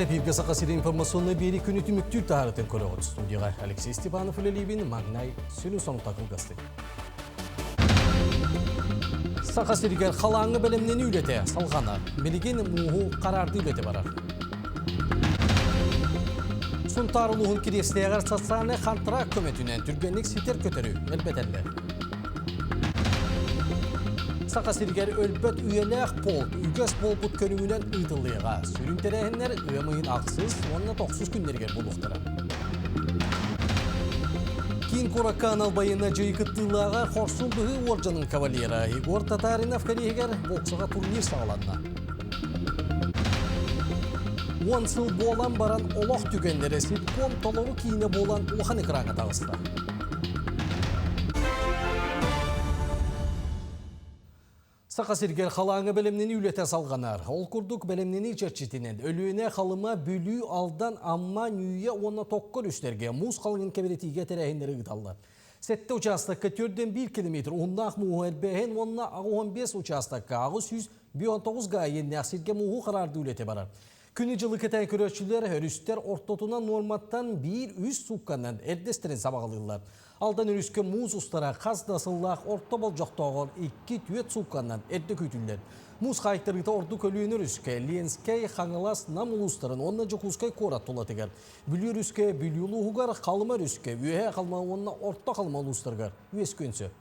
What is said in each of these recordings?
Бу эфиргэ Саха сирин информационнай биэрии күнү түмүктүүр таһаарытын көрөҕүт. Студияҕа Алексей Степанов үлэлиибин, маҥнай сүрүн сонута кылгастык. Саха сиригэр халааҥҥа бэлэмнэнии үлэтэ салҕанар. Билигин мууһу хараардыы үлэтэ барар. Сунтаар улууһун Кириэстээҕэр социальнай хантыраак көмөтүнэн түргэнник ситэр көтөрү элбэтэллэр. Саха сиригэр өлбөт үйэлээх полк үгэс буолбут көрүҥүнэн ыытыллыаҕа. Сүрүн тэрээһиннэр ыам ыйын ахсыс уонна тохсус күннэригэр буолуохтара. Киин куоракка анал байыаннай дьайыы кыттыылааҕа хорсун быһыы уордьанын кавалера Егор Татаринов кэриэһигэр боксаҕа турнир саҕаланна. 10 сыл буолан баран олох түгэннэрэ ситком толору киинэ буолан улахан экраҥҥа таҕыста. Саха сиригэр халааҥҥа бэлэмнэнии үлэтэ салҕанар. Ол курдук бэлэмнэнии чэрчитинэн Өлүөнэ, Халыма, Бүлүү, Алдан, Амма, Ньүүйэ уонна Токко өрүстэргэ муус халыҥын кэбирэтиигэ тэрээһиннэри ыыталлар. Сэттэ учаастакка 4,1 километр уһуннаах мууһу эрбээһин уонна 85 учаастакка 819 га иэннээх сиргэ мууһу хараардыы үлэтэ барар. Күнү-дьылы кэтээн көрөөччүлэр өрүстэр ортотунан нуорматтан биир-үс суукканан эрдэстэрин сабаҕалыыллар. Алдан өрүскэ муус устара хас да сыллаах орто болдьохтооҕор икки-түөрт суукканан эрдэ күүтүллэр. Муус хаайтарыыта ордук Өлүөнэ өрүскэ, Ленскэй, Хаҥалас, Нам улуустарын уонна Дьокуускай куорат тулатыгар, Бүлүү өрүскэ, Бүлүү улууһугар, Халыма өрүскэ, Үөһээ Халыма уонна Орто Халыма улуустарыгар үөскүөн сөп.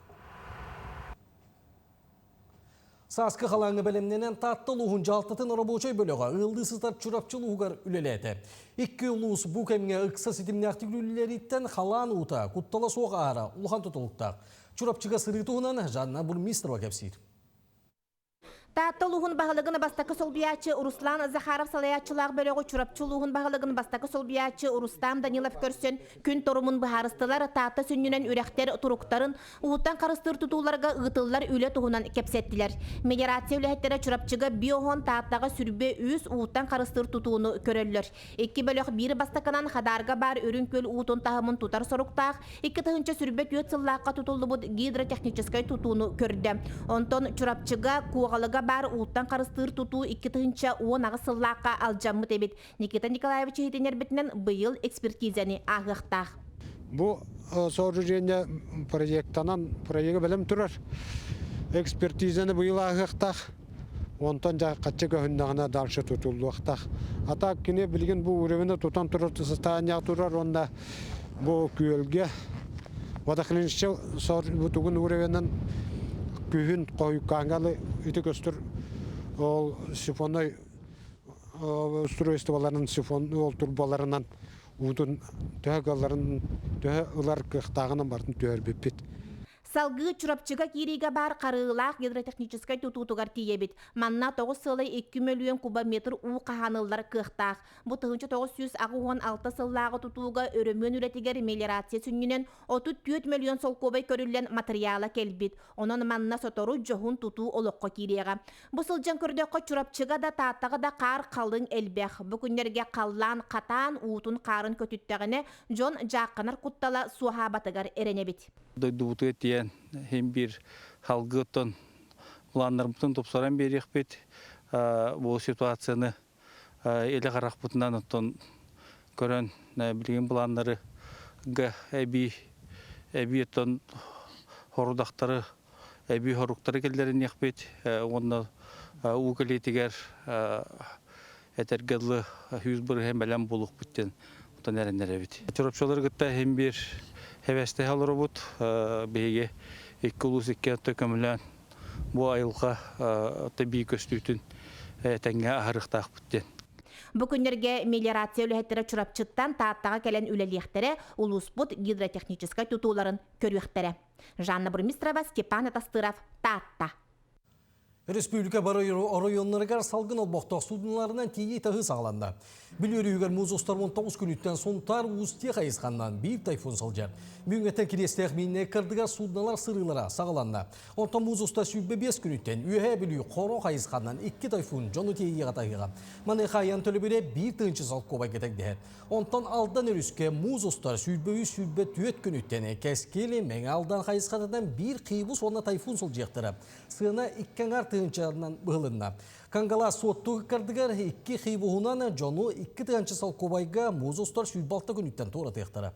Сааскы халааҥҥа бэлэмнэнэн Таатта улууһун дьаһалтатын оробуочай бөлөҕө ыаллыы сытар Чурапчы улууһугар үлэлээтэ. Икки улуус бу кэмҥэ ыкса ситимнээхтик үлэлэриттэн халаан уута куттала суох аһара улахан тутулуктаах. Чурапчыга сырыы туһунан Жанна Бурмистрова кэпсиир. Таатта улууһун баһылыгын бастакы солбуйааччы Руслан Захаров салайааччылаах бөлөҕү Чурапчы улууһун баһылыгын бастакы солбуйааччы Рустам Данилов көрсөн күн торумун быһаарыстылар, Таатта сүнньүнэн үрэхтэр туруктарын, Ууттан харыстыыр тутууларга ыытыллар үлэ туһунан кэпсэттилэр. Мелиорация үлэһиттэрэ Чурапчыга биоһон Тааттаҕа сүрбэ үс ууттан харыстыыр тутууну көрөллөр. Икки бөлөх биир бастакынан Хадаарга баар Үрүҥ Күөл уутун таһымын тутар соруктаах 2024 сыллаахха тутуллубут гидротехническай тутууну көрдө. Онтон Чурапчыга Куоҕалыга баар ууттан харыстыыр тутуу 2018 сыллаахха алдьаммыт эбит. Никита Николаевич иһитиннэрбитинэн быйыл экспертизаны ааһыахтаах. Бу сооружение проектанан проегы бэлэм турар. Экспертизаны быйыл ааһыахтаах. Онтон дьэ хаччы көһүннэҕинэ дальше тутуллуохтаах. А так кини билигин бу уровены тутан турар состояние турар уонна бу күөлгэ водохранилище бутугун уровенын күһүн хойуккааҥҥа ити көстөр ол сифонной устройстволарын сифон ол турбаларынан уутун төһө кыалларын төһө ылар кыахтааҕынан барытын түһэрбиппит. Салгыы Чурапчыга киириигэ баар харыылаах гидротехническай тутуутугар тиийэбит. Манна тоҕус сыалай 2 мөлүйүөн кубометр уу хаһааныллар кыахтаах. Бу 1986 сыллааҕы тутууга өрөмүөн үлэтигэр мелиорация сүнньүнэн 34 мөлүйүөн солкуобай көрүллэн матырыйаала кэлбит. Онон манна сотору дьоһун тутуу олоххо киириэҕэ. Бу сылдьан көрдөххө, Чурапчыга да, Тааттаҕа да хаар халыҥ элбэх. Бу күннэргэ халлаан хатаан, уутун-хаарын көтүттэҕинэ, дьон дьаахханар куттала суоһаабатыгар эрэнэбит. Дойдубутугар тиийэн иһин биир халгы оттон планнарбытын тупсаран биэриэхпит. Бу ситуацияны илэ харахпытынан оттон көрөн билигин планнары эбии эбии оттон хорудахтары эбии хоруктары киллэриниэхпит уонна уу кэлиитигэр этэргэ дылы 100% бэлэм буолуохпут диэн оттон эрэннэрэбит. Чурапчылары кытта иһин биир хэбэстэһэ олоробут. Биһиги икки улуус икки өттө көмөлөөн бу айылҕа тэбии көстүүтүн тэҥҥэ аһарыахтаахпыт диэн. Бу күннэргэ мелиорация үлэһиттэрэ Чурапчыттан Тааттаҕа кэлэн үлэлиэхтэрэ, улууспут гидротехническай тутууларын көрүөхтэрэ. Жанна Бурмистрова, Степан Атастыров, Таатта. Республика бары оройуоннарыгар салгын олбохтоох судноларынан тиийии таһыы саҕаланна. Бүлүү өрүһүгэр муус устар 19 күнүттэн Сунтаар Уустье хайысханнан биир тайфун сылдьар. Бүгүҥҥэттэн Кириэстээх мииннэй кырдыгар суднолар сырыылара саҕаланна. Онтон муус уста 25 күнүттэн Үөһээ Бүлүү Хоро хайысханнан икки тайфун дьону тиэйиэҕэ таһыаҕа. Маныаха айан төлөбүрэ биир тыһыынча солкуобайга тэҥнэһэр. Онтон Алдан өрүскэ муус устар 23-24 күнүттэн Кэскил, Мэҥэ Алдан хайысхатынан биир хибус уонна тайфун сылдьыахтара. Сыана икки аҥаар тыһыынча. тыһыынчанан быһылынна. Кангалаас Суотту ыккардыгар икки хивуһунан дьону 2 тыһыынча солкуобайга муус устар 106 күнүттэн туоратыахтара.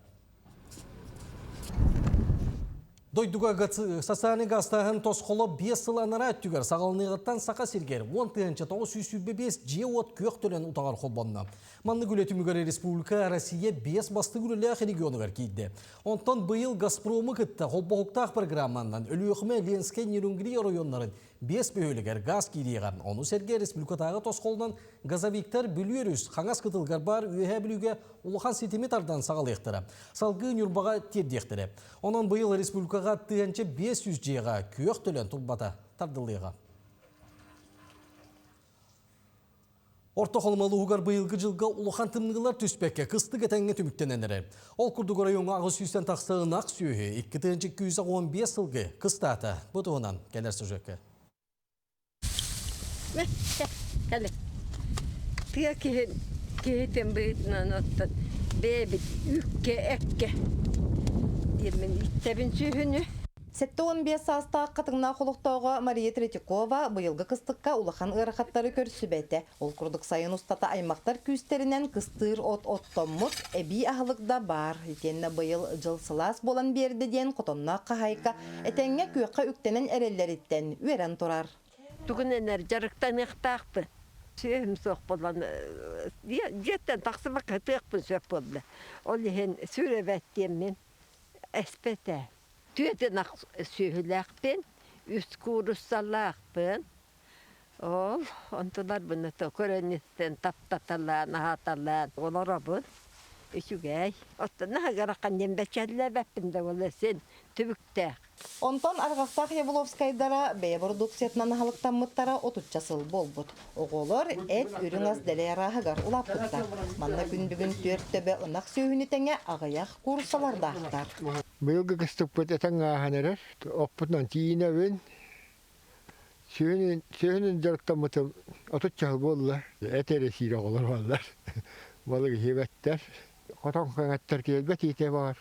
Дойдуга социальный газтааһын тосхоло 5 сыл анараа өттүгэр саҕаланыаҕыттан Саха сиригэр 10 925 дьиэ-уот күөх төлөн утаҕар холбонно. Маннык үлэ түмүгэр республика Россия 5 бастыҥ үлэлээх регионугар киирдэ. Онтон быйыл Газпрому кытта холбоһуктаах программанан Өлүөхүмэ, Ленскэй, Нерюнгри оройуоннарын 5 бөһүөлэгэр газ киириэҕэ. Ону сэргэ республикатааҕы тосхолунан газовиктар Бүлүү өрүс хаҥас кытылыгар баар Үөһээ Бүлүүгэ улахан ситими тардан саҕалыахтара. Салгыы Ньурбаҕа тиэрдиэхтэрэ. Онон быйыл республикаҕа 1500 дьиэҕэ күөх төлөн турбата тардыллыаҕа. Орто Халыма улууһугар быйылгы дьылга улахан тымныылар түспэккэ кыстык этэҥҥэ түмүктэнэн эрэр. Ол курдук оройуоҥҥа 800-тэн тахса ынах сүөһү 2215 сылгы кыстаата. Бу туһунан кэлэр сюжекка. Кэлэ. Тыа киһи киһитин быһыытынан оттон бэйэбит үүккэ эккэ диэммин иттэбин сүөһүнү. 75 саастаах Хатыҥнаах олохтооҕо Мария Третьякова быйылгы кыстыкка улахан ыарахаттары көрсүбэтэ. Ол курдук сайын устата аймахтар күүстэринэн кыстыыр от оттоммут, эбии аһылык да баар. Итиэннэ быйыл дьыл сылаас буолан биэрдэ диэн хотонноох хаһаайка этэҥҥэ күөххэ үктэнэн эрэллэриттэн үөрэн турар. Тугунан дьарыктаныахтаахпын. Сүөһүм суох буолан дьиэттэн тахсыбакка ытыахпын сөп буолла. Ол иһин сүрэбэт диэммин эспэтэ. Түөрт ынах сүөһүлээхпин, үс кууруссалаахпын. Ол онтуларбын көрөн-истэн таптаталаан, аһаталаан олоробун. Үчүгэй. Оттон аһыгар диэн бэчэллээбэппин да буолла син түбүктээх. Онтон Арҕахтаах Явловскайдара бэйэ бородууксуйатынан аһылыктаммыттара 30 сыл буолбут. Оҕолор эт үрүҥ ас дэлэй арааһыгар улааппыттар. Манна күн бүгүн түөрт төбө ынах сүөһүнү тэҥэ аҕыйах кууруссалардаахтар. Быйылгы кыстыкпыт этэҥ ааһан эрэр. Оппутунан тиийинэбин. Сүөһүнүн дьарыктаммытым 30 сыл буолла. Эт эрэ сиир оҕолор баллар. Балык иһибэттэр. Хотон кэҥэттэр киэлбэт иитэ баар.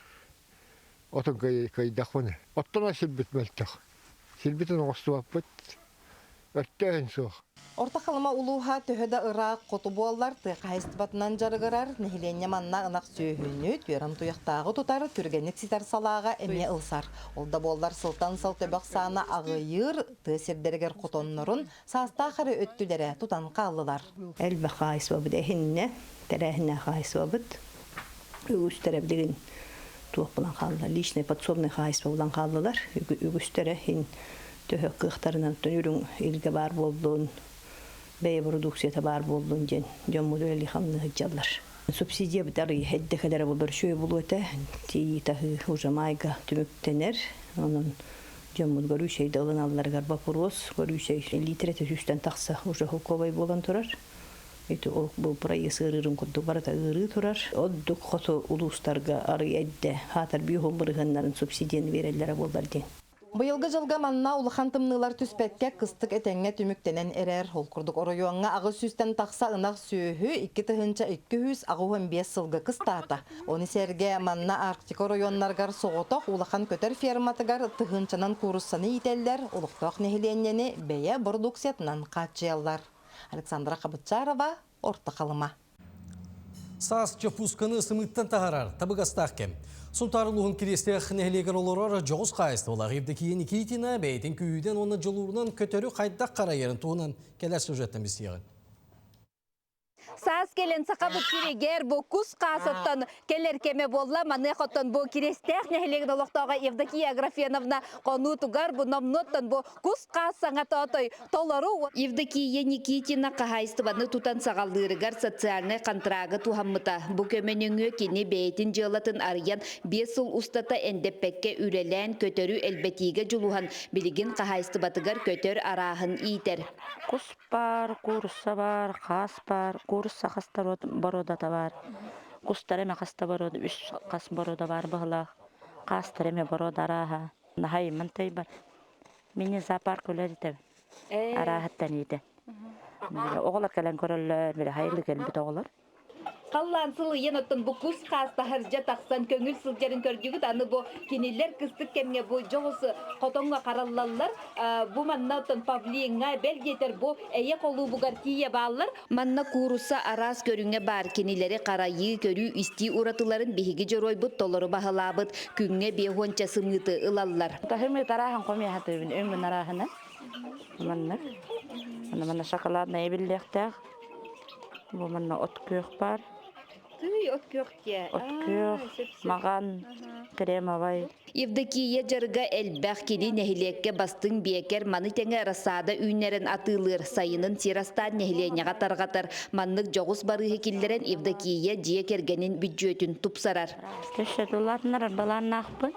Отун кыйдахпын. Оттон сирбит мөлтөх. Сирбитин оҥостубаппыт. Өттөөн суох. Орто Халыма улууһа төһө да ыраах хоту буоллар, тыа хаһаайыстыбатынан дьарыгырар, нэһилиэнньэ манна ынах сүөһүнү, түөрэн туйахтааҕы тутар, түргэнник ситэр салааҕа эмиэ ылсар. Ол да буоллар сылтан сыл төбөх саана аҕыйыыр, тыа сирдэригэр хотоннорун саастаах эрэ өттүлэрэ тутан хааллылар. Элбэх хаһаайыстыбабыт эһиннэ, тэрээһиннээх хаһаайыстыбабыт. Үгүстэрэ билигин туох булан хаалла, личный подсобный хаһаайыстыба булан хааллылар. Үгүстэрэ иһин төһө кыахтарынан үрүҥ илгэ баар буоллун, бэйэ продукцията баар буоллун диэн дьоммут үлэли хамны сылдьаллар. Субсидия бытары эддэхэлэрэ булар үчүгэй буолуо этэ. Тиийии таһыы уже майга түмүктэнэр. Онон дьоммут горючай да ылыналларыгар вопрос, горючай литрэтэ 100-тэн тахса уже солкуобай буолан турар. Ити ол бу проезд ыарыырын курдук барыта ыарыы турар. Ордук хоту улуустарга арый эдде хаатар бүүһүн бырыһыаннарын субсидияны береллere буолар диэн. Быйылгы дьылга манна улахан тымныылар түспэккэ кыстык этэҥҥэ түмүктэнэн эрэр. Ол курдук оройуоҥҥа 800-тэн тахса ынах сүөһү 2285 сылгы кыстаата. Ону сэргэ манна Арктика оройуоннарыгар соҕотох улахан көтөр ферматыгар тыһыынчанан кууруссаны иитэллэр, олохтоох нэһилиэнньэни бэйэ бородууксуйатынан хааччыйаллар. Александра Хабытчарова, Орто Халыма. Саас чоппуусканы сымыыттан таһаарар табыгастаах кэм. Сунтаар улууһун Кириэстээх нэһилиэгэр олорор дьоҕус хаһаайыстыбалаах Евдокия Никитина бэйэтин күүһүнэн уонна дьулуурунан көтөрү хайдах харайарын туһунан кэлэр сюжеттан билсиэҕин. Саас кэлэн сахабыт сиригэр бу кус хаасыттан кэлэр кэмэ буолла. Маныаха бу Кириэстээх нэһилиэгин олохтооҕо Евдокия Аграфеновна хонуутугар бу номнуоттан бу кус хаас саҥа тоотой толору. Евдокия Никитина хаһаайыстыбаны тутан саҕалыырыгар социальнай контрагы туһаммыта. Бу көмөнүҥү кини бэйэтин дьыалатын арыйан 5 сыл устата эндэппэккэ үлэлээн көтөрү элбэтиигэ дьулуһан билигин хаһаайыстыбатыгар көтөр арааһын иитэр. Кус баар, куурусса баар, хаас баар, куурусса хаста боруодата баар. Кустар эмэ хаста боруода, үс хас боруода баар быһылаах. Хаастар эмэ боруода арааһа. Наһайыммын тыйбар. Мини зоопарк үлэлитэбин. Арааһыттан иитэ. Оҕолор кэлэн көрөллөр, били хайылы кэлбит оҕолор. Халлаан сылыйан оттон бу кус хаас таһырдьа тахсан көҥүл сылдьарын көрдүгүт. Аны бу кинилэр кыстык кэмҥэ бу дьоҕус хотоҥҥо хараллаллар. Бу манна оттон павлиҥҥа, бэл диэтэр бу эйэ холуубугар тиийэ бааллар. Манна куурусса араас көрүҥэ баар. Кинилэри харайыы, көрүү-истии уратыларын биһиги дьоруойбут толору баһылаабыт. Күҥҥэ биэһуонча сымыыты ылаллар. Таһымы тарааһын хомуйа сатыыбын, өҥүн арааһынан. Маннык. Манна манна шоколадная биллиэхтээх. Бу манна от күөх баар. Тыый, от күөх диэ. От күөх, маҕан, кремовай. Евдокия дьарыга элбэх кини нэһилиэккэ бастыҥ биэкэр маны тэҥэ рассада үүннэрэн атыылыыр, сайынын сир астаан нэһилиэнньэҕэ тарҕатар. Маннык дьоҕус барыыһы киллэрэн Евдокия дьиэ кэргэнин бүддьүөтүн тупсарар. Өссө тулаатыннар арбалааннаахпын.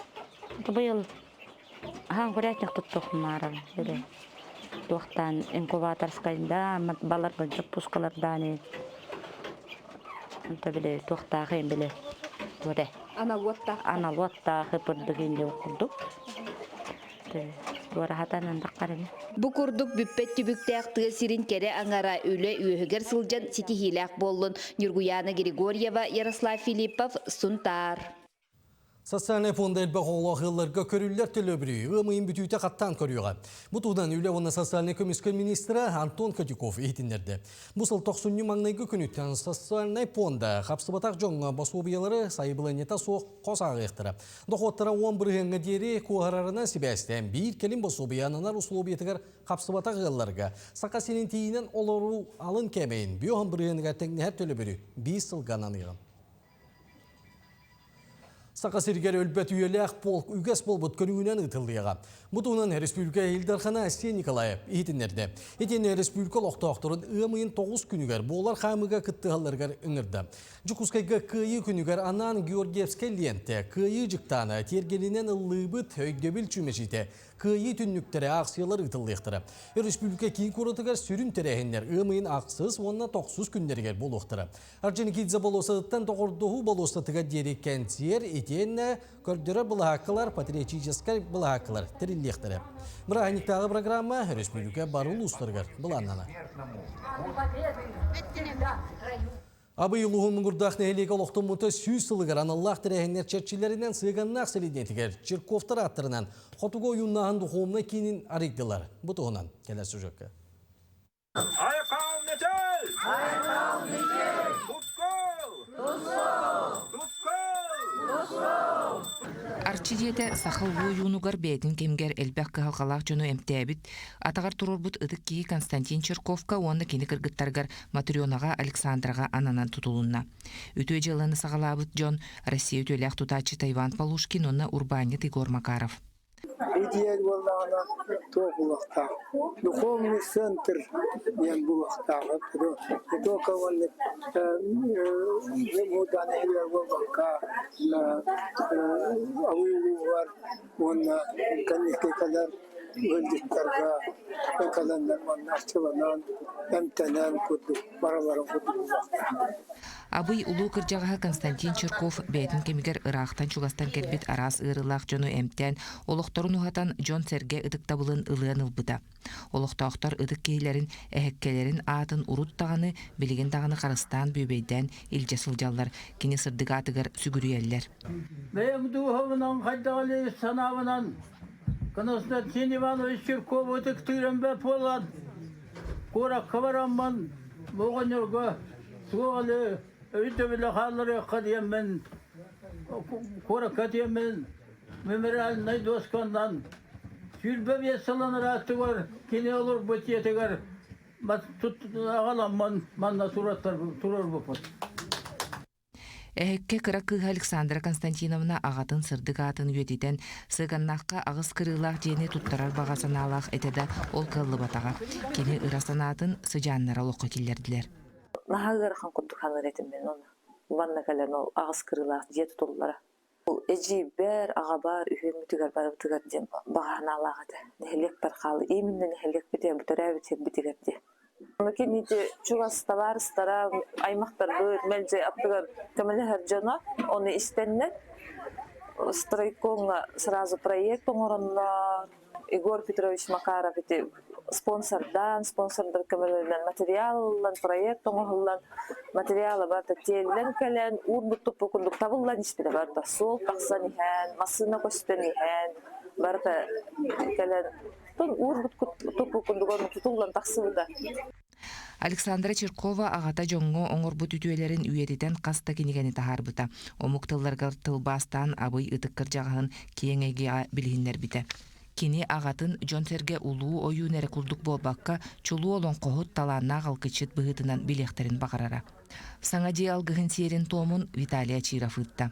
Быйыл аһаан курятник туттуохмаарар или туохтаан инкубаторскайда баларга дьоппускалардаан онто били туохтаахын били туоре Анал уоттаах. Анал уоттаах ипырдык инди курдук туораһатан таххарыны. Бу курдук бүппэт түбүктээх тыа сирин кэрэ аҥара үлэ үөһүгэр сылдьан ситиһиилээх буоллун. Ньургуяна Григорьева, Ярослав Филиппов, Сунтаар. Социальнай фонда элбэх оҕолоох ыалларга көрүллэр төлөбүрү ыам ыйын бүтүүтэ хаттаан көрүөҕэ. Бу туһунан үлэ уонна социальнай көмүскэл министрэ Антон Котюков иһитиннэрдэ. Бу сыл тохсунньу маҥнайгы күнүттэн социальнай фонда хапсыбатах дьоҥҥо босуобуйалары сайабылыанньата суох хос ааҕыахтара. Дохуоттара 10 бырыһыаҥҥа диэри куоһарарынан сибээстээн биир кэлим босуобуйа ананар усулуобуйатыгар хапсыбатах ыалларга Саха сирин тиийинэн олоруу алын кээмэйин 50 бырыһыаныгар тэҥнэһэр төлөбүрү биир сылга ананыаҕа. Саха сиригэр өлбөт үйэлээх полк үгэс буолбут көрүҥүнэн ыытыллыаҕа. Бу туһунан республика Ил Дархана Айсен Николаев иһитиннэрдэ. Итиэннэ республика олохтоохторун ыам ыйын 9 күнүгэр буолар хаамыыга кыттыһалларыгар ыҥырда. Дьокуускайга Кыайыы күнүгэр анаан Георгиевскай лиэнтэ, Кыайыы дьыктаана, тиэргэнинэн ыллыыбыт, өйдөбүл чүмэчитэ, Кыайыы түннүктэрэ аахсыйалар ыытыллыахтара. Республика киин куоратыгар сүрүн тэрээһиннэр ыам ыйын ахсыс уонна тохсус күннэригэр буолуохтара. Орджоникидзе болуоссатыттан доҕордоһуу болуоссатыгар диэри кэнсиэр итиэннэ көрдөрөр былаһааккалар, патриотическай былаһааккалар тэриллиэхтэрэ. Бырааһынньыктааҕы программа республика бары улуустарыгар былааннанар. Абый улууһун Муҥурдаах нэһилиэгэ олохтоммута 100 сылыгар аналлаах тэрээһиннэр чэрчилэринэн Сыаганнаах сэлиэнньэтигэр Чирковтар ааттарынан Хотугу ойууннааһын духовнай киинин арыйдылар. Бу туһунан кэлэр сюжекка. Айхал Мечел! Айхал Мечел! Тускул! Тускул! Тускул! Арчы дьиэтэ саха улуу ойуунугар бэйэтин кэмигэр элбэх кыһалҕалаах дьону эмтээбит, атаҕар туруорбут ытык киһи Константин Чирковка уонна кини кыргыттарыгар Матрёнаҕа, Александраҕа ананан тутулунна. Үтүө дьыаланы саҕалаабыт дьон Россия үтүөлээх тутааччыта Иван Полушкин уонна урбаанньыт Егор Макаров. Идиэн буоллаҕына туох буолуохтаах? Духовный центр диэн буолуохтаах. Не только уонна Мудаан иһигэр буолбакка, Абый улууһугар уонна кэнники кэлэр ыалдьыттарга кэлэннэр манна арчыланан, эмтэнэн курдук бараларын курдук буолуохтаах. Абый улуу кырдьаҕаһа Константин Чирков бэйэтин кэмигэр ыраахтан-чугастан кэлбит араас ыарыылаах дьону эмтээн, олохторун уһатан дьон-сэргэ ытыктабылын ылыан ылбыта. Олохтоохтор ытык киһилэрин, эһэккэлэрин аатын урут даҕаны, билигин даҕаны харыстаан бүөбэйдээн илдьэ сылдьаллар, кини сырдык аатыгар сүгүрүйэллэр. Бэйэм дууһабынан хайдах эле санаабынан Константин Иванович Чирков ытыктыырым бэрт буолан куоракка бараммын бу оҕонньорго суох эле өйдөбүлэ хаалларыахха диэммин куоракка диэммин мемориальнай дуосканнан 25 сылын ырааттыгар кини олорбут дьиэтигэр аҕаламмын манна туруорбуппут. Эһэккэ кыра кыыһа Александра Константиновна аҕатын сырдык аатын үйэтитэн, Сыганнаахха аҕыс кырыылаах дьиэни туттарар баҕа санаалаах этэ да, ол кыаллыбатаҕа. Кини ыра санаатын сыдьааннара олоххо киллэрдилэр. Наһаа ыарахан курдук саныыр этим мин ону. Манна кэлэн ол аҕыс кырыылаах дьиэ тутуллара. Ол эдьиийбэр, аҕабар, үһүөммүтүгэр барыбытыгар диэн баҕа санаалаах этэ. Нэһилиэкпэр хаал, именно нэһилиэкпитигэр, бу төрөөбүт сирбитигэр диэн. Кинити чугас табаарыстара, аймахтарбыт, мэлдьи аттыгар көмөлөһөр дьоно ону истэннэр стройкомҥа сразу проект оҥороннор Егор Петрович Макаров ити спонсордаан, спонсордар көмөлөрүнэн материал ылыллан, проект оҥоһуллан, материала барыта тиэллэн кэлэн, уурбут туппут курдук табыллан испитэ барыта. Суол тахсан иһэн, массыына көстөн иһэн, барыта кэлэн, уурбут туппут курдук тутуллан тахсыбыта. Александра Чиркова аҕата дьоҥҥо оҥорбут үтүөлэрин үйэтитэн хас да кинигэни таһаарбыта. Омук тылларыгар тылбаастаан Абый ытык кырдьаҕаһын киэҥ эйгэҕэ билиһиннэрбитэ. Кини аҕатын дьон-сэргэ улуу ойуун эрэ курдук буолбакка, чулуу олоҥхоһут, талааннаах алгысчыт быһыытынан билиэхтэрин баҕарара. Саҥа дьиэ алгыһын сиэрин-туомун Виталий Очиров ыытта.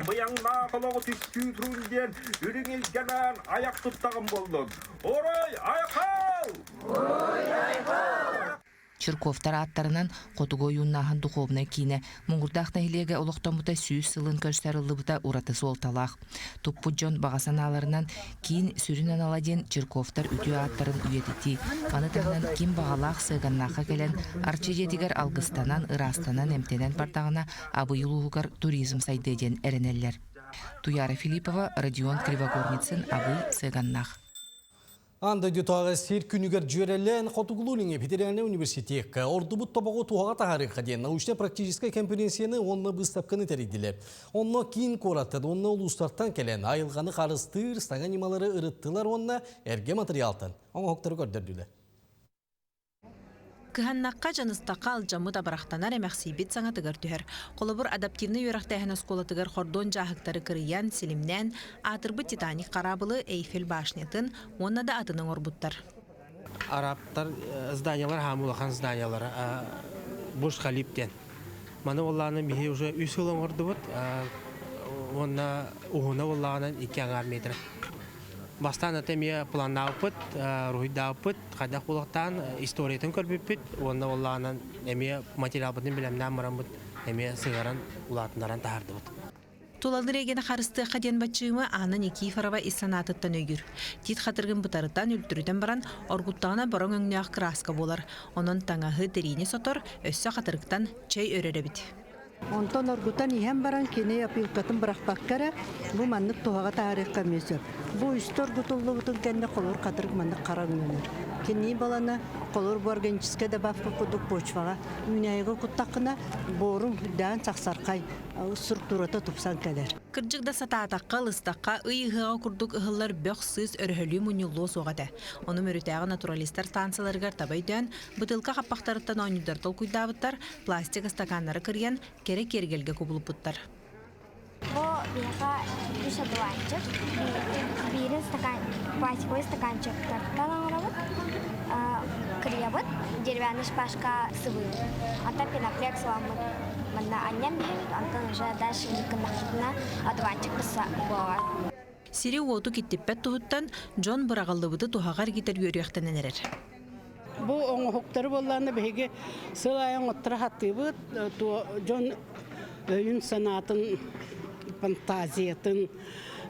Быйаҥнаах олоҕу түстүү турун диэн үрүҥ илгэнээн айах туттаҕым буоллун. Орой айхал! Орой айхал! Чирковтар ааттарынан Хотугу ойууннааһын духовнай киинэ Муҥурдаах нэһилиэгэ олохтоммута 100 сылын көрсө арыллыбыта ураты суолталаах. Туппут дьон баҕа санааларынан киин сүрүн анала диэн Чирковтар үтүө ааттарын үйэтитии, маны таһынан ким баҕалаах Сыаганнаахха кэлэн Арчы дьиэтигэр алгыстанан, ыраастанан, эмтэнэн бардаҕына Абый улууһугар туризм сайдыа диэн эрэнэллэр. Туяра Филиппова, Родион Кривогорницын, Абый, Сыаганнаах. Аан дойдутааҕы сир күнүгэр дьүөрэлээн Хотугулуу-Илиҥҥи федеральнай университекка ордубут тобоҕу туһаҕа таһаарыахха диэн научнай-практическай конференцияны уонна быыстапканы тэрийдилэр. Онно киин куораттан уонна улуустартан кэлэн айылҕаны харыстыыр саҥа ньымалары ырыттылар уонна эргэ матырыйаалтан оҥоһуктары көрдөрдүлэр. Кыһаннахха, дьаныстахха алдьаммыт абырахтанар, эмэхсийбит саҥатыгар түһэр. Холобур, адаптивнай үөрэхтээһин оскуолатыгар хордуон дьааһыктары кырыйан, силимнээн, аатырбыт Титаник хараабылы, Эйфель башнятын уонна да атын оҥорбуттар. Арабтар зданиялар хаам улахан зданиялара Бурж Халиб диэн. Маны буоллаҕына биһи уже үс сыл оҥордубут уонна уһуна буоллаҕынан икки аҥаар метр. Бастаан аты эмиэ планнаабыппыт, руһуйдаабыппыт, хайдах буолуохтаан историятын көрбүппүт уонна буоллаҕынан эмиэ материалбытын бэлэмнээн бараммыт эмиэ сыһыаран улаатыннаран таһаардыбыт. Тулалыыр эйгэни харыстыахха диэн баччыымы Анна Никифорова ис санаатыттан өйүүр. Тиит хатырыгын бытарытан, үлтүрүтэн баран, оргуттаҕына бороҥ өҥнөөх кырааска буолар. Онон таҥаһы, тириини сотор, өссө хатырыктан чэй өрөр эбит. Онтон оргутан иһэн баран кини опилкатын бырахпакка эрэ бу маннык туһаҕа таһаарыахха эмиэ сөп. Бу үстэ оргутуллубутун кэннэ холуур хатырык маннык хара өҥнөнөр. Кини балана холуур бу органическай добавка курдук почваҕа үүнээйигэ куттаххына буорун үрдээн сахсархай структурата тупсан кэлэр. Кырдьык да сатаатахха, ылыстахха, ый ыһыаҕа курдук ыһыллар бөх-сыыс өрөһөлүү мунньуллуо суох этэ. Ону Мөрүтээҕи натуралистар станцияларыгар таба өйдөөн, бытыылка хаппахтарыттан оонньуурдар толкуйдаабыттар, пластик ыстакааннары кырыйан, кэрэ киэргэлгэ кубулуппуттар. Бу биһиэхэ үс одуванчик, биирин стакан, пластиковый стаканчиктартан оҥоробут, кырыйабыт, деревянный шпажка сыбыыбыт. Онтон пеноплекс ыламмыт манна анньан биһэбит, онтон уже дальше гыннахпытына одуванчик буолар. Сири-уоту киттиппэт туһуттан дьон быраҕыллыбыты туһаҕа эргитэр үөрүйэхтэнэн эрэр. Бу оҥоһуктары буоллаҕына биһиги сыл аайы оҥотторо сатыыбыт. Дьон өйүн-санаатын, фантазиятын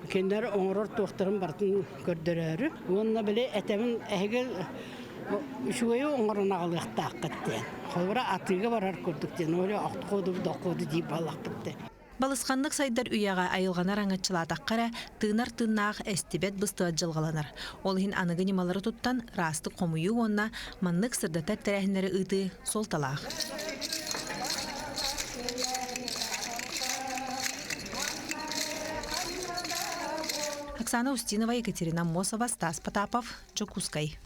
кинилэр оҥорор туохтарын барытын көрдөрөөрү. Уонна били этэбин эһиги үчүгэйи оҥорон аҕалыахтааххыт диэн. Холобура атыыга барар курдук диэн. Оля охтуоду дохуоду диир буоллахпыт диэн. Балысханнык сайдар үйэҕэ айылҕаны араҥаччылаатахха эрэ, тыынар тыыннаах эстибэт быстыбат дьылҕаланар. Ол иһин аныгы ньымалары туттан, ыраастык хомуйуу уонна маннык сырдатар тэрээһиннэри ыытыы суолталаах. Оксана Устинова, Екатерина Мосова, Стас Потапов, Дьокуускай.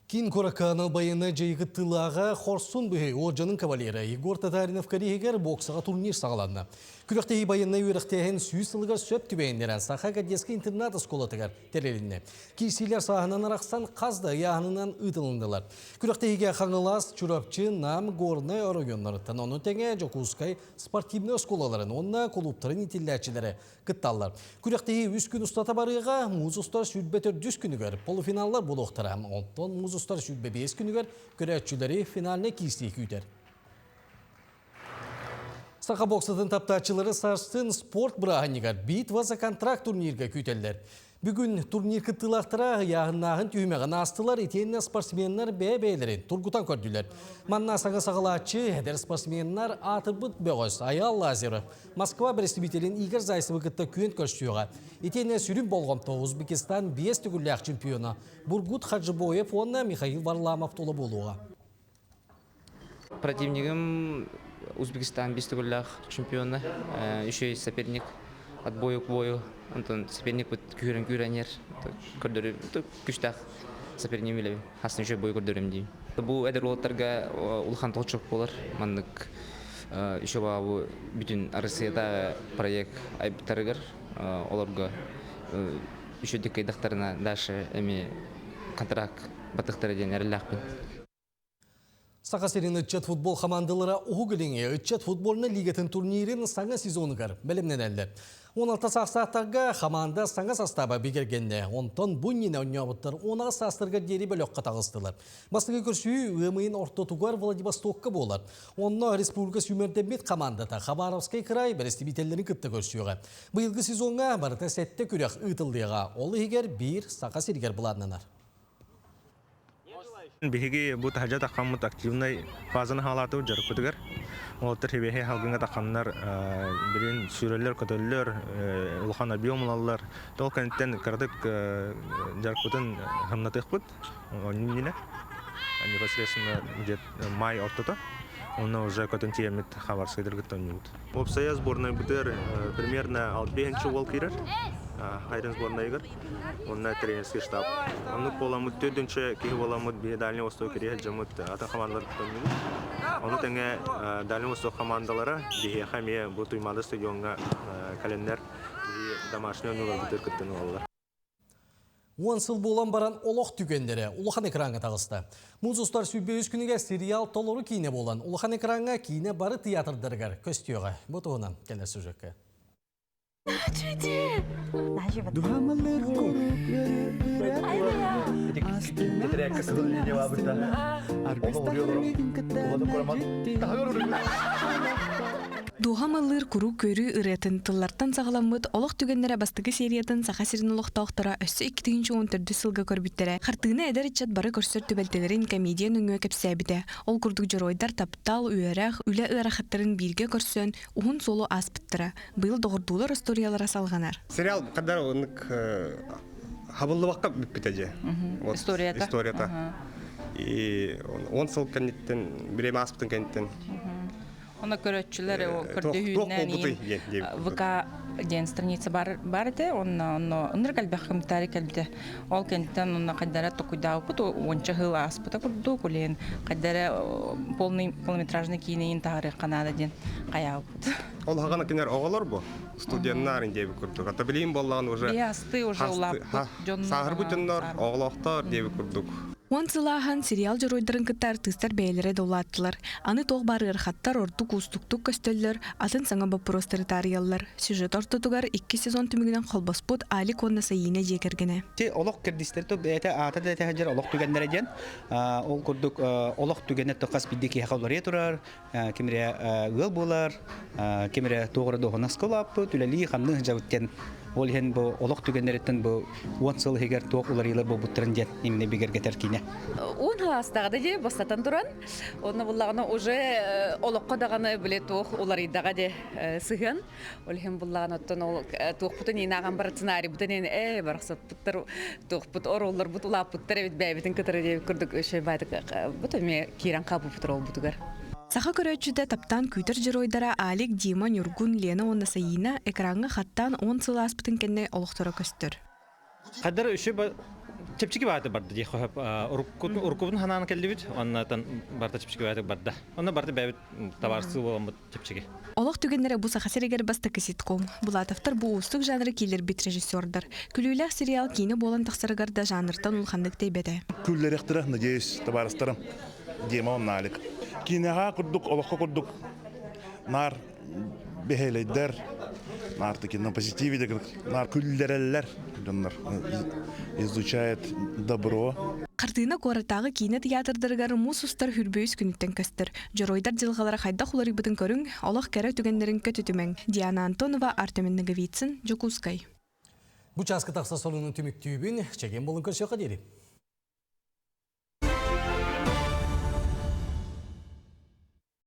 Киин куоракка анал байыаннай дьайыы кыттыылааҕа Хорсун быһый уордьанын кавалера Егор Татаринов кэриэһигэр боксаҕа турнир саҕаланна. Күрэхтэһии байыаннай үөрэхтээһин 100 сылыгар сөп түбэһиннэрэн Саха кадетскай интернат оскуолатыгар тэрилиннэ. Киирсиилэр сааһынан арахсан хас да ыйааһынынан ыытылыннылар. Күрэхтэһиигэ Хаҥалас, Чурапчы, Нам, Горнай оройуоннарыттан, ону тэҥэ Дьокуускай спортивнай оскуолаларын уонна кулууптарын иитиллээччилэрэ кытталлар. Күрэхтэһии үс күн устата барыаҕа, муус устар 24 күнүгэр полуфиналлар буолуохтара. Онтон муус устар 25 күнүгэр көрөөччүлэри финальнай киирсии күүтэр. Саха боксатын таптааччылары сарсын спорт бырааһынньыгар «Битва за контракт» турнирга күүтэллэр. Бүгүн турнир кыттыылаахтара ыйааһыннааһын түһүмэҕин аастылар, итиэннэ спортсменнар бэйэ-бэйэлэрин тургутан көрдүлэр. Манна саҥа саҕалааччы эдэр спортсменнар аатырбыт бөҕөс Айаал Лазарев Москва бэрэстэбиитэлин Игорь Зайцевы кытта күөн көрсүөҕэ. Итиэннэ сүрүн болҕомто Узбекистан биэс төгүллээх чемпиона Бургут Хаджибоев уонна Михаил Варламов тула буолуоҕа. Противнигым Узбекистан биэс төгүллээх чемпиона, еще и соперник от бою к бою. Онтон соперникпыт күүрэн күүрэн көрдөрү күштээх сопернигим билэбин. Хастан еще бой көрдөрөм диим. Бу эдэр уолаттарга улахан толчок буолар. Маннык еще бу бүтүн Россията проект айбыттарыгар олорго үчүгдүк кыйдахтарына дальше эми контракт батыхтара диэн эрэллээхпин. Саха сирин ыччат футбол хамаандалара Уһук Илиҥҥи ыччат футбольнай лигатын турнирын саҥа сезонугар бэлэмнэнэллэр. 16 саастаахтарга хамаанда саҥа састааба бигэргэннэ. Онтон бу иннинэ оонньообуттар 16 саастарыгар диэри бөлөххө таҕыстылар. Бастакы көрсүһүү ыам ыйын ортотугар Владивостокка буолар. Онно республика сүүмэрдэммит хамаандата Хабаровскай кыраай бэрэстэбиитэллэрин кытта көрсүөҕэ. Быйылгы сезоҥҥа барыта сэттэ күрэх ыытыллыаҕа. Ол иһигэр биир Саха сиригэр былааннанар. Биһиги бу таһдьа таххаммыт активнай фазаны хаалаатыбыт дьарыкпытыгар. Уолаттар хибэһи халгыҥа тахханнар билин сүүрэллэр, көтөллөр, улахан объем ылаллар. Ол кэнниттэн кыратык дьарыкпытын хамнатыахпыт. Иннинэ непосредственно где май ортото. Онно уже көтөн тиийэммит Хабаровскайдаргыттан кытта оонньуубут. Уопсайа сборнайбытыгар примерно 65 уол киирэр. Хайрын сборнайыгар. Онно тренерский штаб. Оннук буоламмыт төрдүнчэ киһи буоламмыт биһи Дальний Восток кириэһэ дьоммут атын хамаандаларыттан Ону тэҥэ Дальний Восток хамаандалара биһиэхэ эмиэ бу Туймаада стадиоҥҥа кэлэннэр биһи домашний оонньууларбытыгар кыттан ылаллар. Уон сыл буолан баран олох түгэннэрэ улахан экраҥҥа таҕыста. Муус устар 103 күнүгэр сериал толору киинэ буолан улахан экраҥҥа киинэ бары театрдарыгар көстүөҕэ. Бу туһунан кэлэр сюжекка. Дууһам ыллыыр куруук көрүү ырыатын тыллартан саҕаламмыт олох түгэннэрэ бастакы сериятын Саха сирин олохтоохторо өссө 2014 сылга көрбүттэрэ. Хартыына эдэр ыччат бары көрсөр түбэлтэлэрин комедия нөҥүө кэпсээбитэ. Ол курдук дьоруойдар таптал, үөрэх, үлэ ыарахаттарын бииргэ көрсөн, уһун суолу ааспыттара. Быйыл доҕордуулар остуоруйалара салҕанар. Сериал каддар оннук хабыллыбакка бүппүтэ дьэ. Историята. Историята. И он сыл кэнниттэн, бириэмэ ааспытын кэнниттэн Оны көрөччүлэр көрдөһүүннэн ВК диэн страница бар бар этэ онно онно ынырык элбэх комментарий кэлбитэ ол кэнниттэн онно хайдара токуйдаабыппыт уонча сыл ааспыта курдук улен хайдара полный полнометражный киинэйин таһаарыахха наада диэн хайаабыппыт Ол хаҕана кинилэр оҕолор бу студеннар диэбит курдук. Ата билигин буоллаҕын уже Асты уже улааппыт дьоннор сааһырбыт дьоннор оҕолоохтор диэбит курдук. Уон сылааһан сериал дьоруойдарын кытта артыыстар бэйэлэрэ да улааттылар. Аны туох баар ыарахаттар ордук уустуктук көстөллөр, атын саҥа боппуруостары таарыйаллар. Сюжет ортотугар икки сезон түмүгүнэн холбоспут Алик уонна Саина дьиэ кэргэнэ. Ти олох кэрдиистэри бэйэтэ аата да этэ сылдьар олох түгэннэрэ диэн. Ол курдук олох түгэнэ хас биирдии киһиэхэ уларыйа турар, ким эрэ ыал буолар, ким эрэ туох эрэ дуоһунаска улааппыт, үлэлии хамныы сылдьабыт диэн ол иһин бу олох түгэннэриттэн бу уон сыл иһигэр туох уларыйыылар буолбуттарын диэн именно бигэргэтэр киинэ. Уон саастаҕа дии бастатан туран, онно буллаҕына уже олоххо даҕаны били туох уларыйдаҕа дии сыһыан. Ол иһин буллаҕына оттон ол туохпутун иинааҕан бар сценарийбытын ин ээ барахсаппыттар туохпут оруолларбыт улааппыттар эбит бэйэбитин кытары диэбит курдук үчүгэй баайдык бут эмиэ киирэн хаалбыппыт оруолбутугар. Саха көрөөччүтэ таптаан күүтэр дьоруойдара Алик, Дима, Ньургун, Лена уонна Саина экраҥҥа хаттаан 10 сыл ааспытын кэннэ олохторо көстөр. Хаддар үсү чэпчэки бааты барды дии хоһоп уруккубун ханаан кэллибит оннотон барта чэпчэки бааты барда онно барда бэбит табаарсыы буоламмыт чэпчэки. Олох түгэннэрэ бу Саха сиригэр бастакы ситком. Булатовтар бу уустук жанры киллэрбит режиссердар. Күлүүлээх сериал киинэ буолан тахсарыгар да жанртан улаханнык тэйбэтэ. Күллэриэхтэрэ, надеюсь, табаарыстарым. Дима оннаалик. Киинэҕэ курдук, олоххо курдук наар бэһиэлэйдэр, наар такие на позитиве наар күллэрэллэр дьоннор изучает добро. Хартыына куораттааҕы киинэ тыйаатырдарыгар муус устар хүрбүөйүс күнүттэн көстөр. Дьоруойдар дьылҕалара хайдах уларыйбытын көрүҥ, олох кэрэ түгэннэрин көтүтүмэҥ. Диана Антонова, Артем Ноговицын, Дьокуускай. Бу чааска тахса сонунун түмүктүүбүн, чэгиэн буолун көрсүөххэ диэри.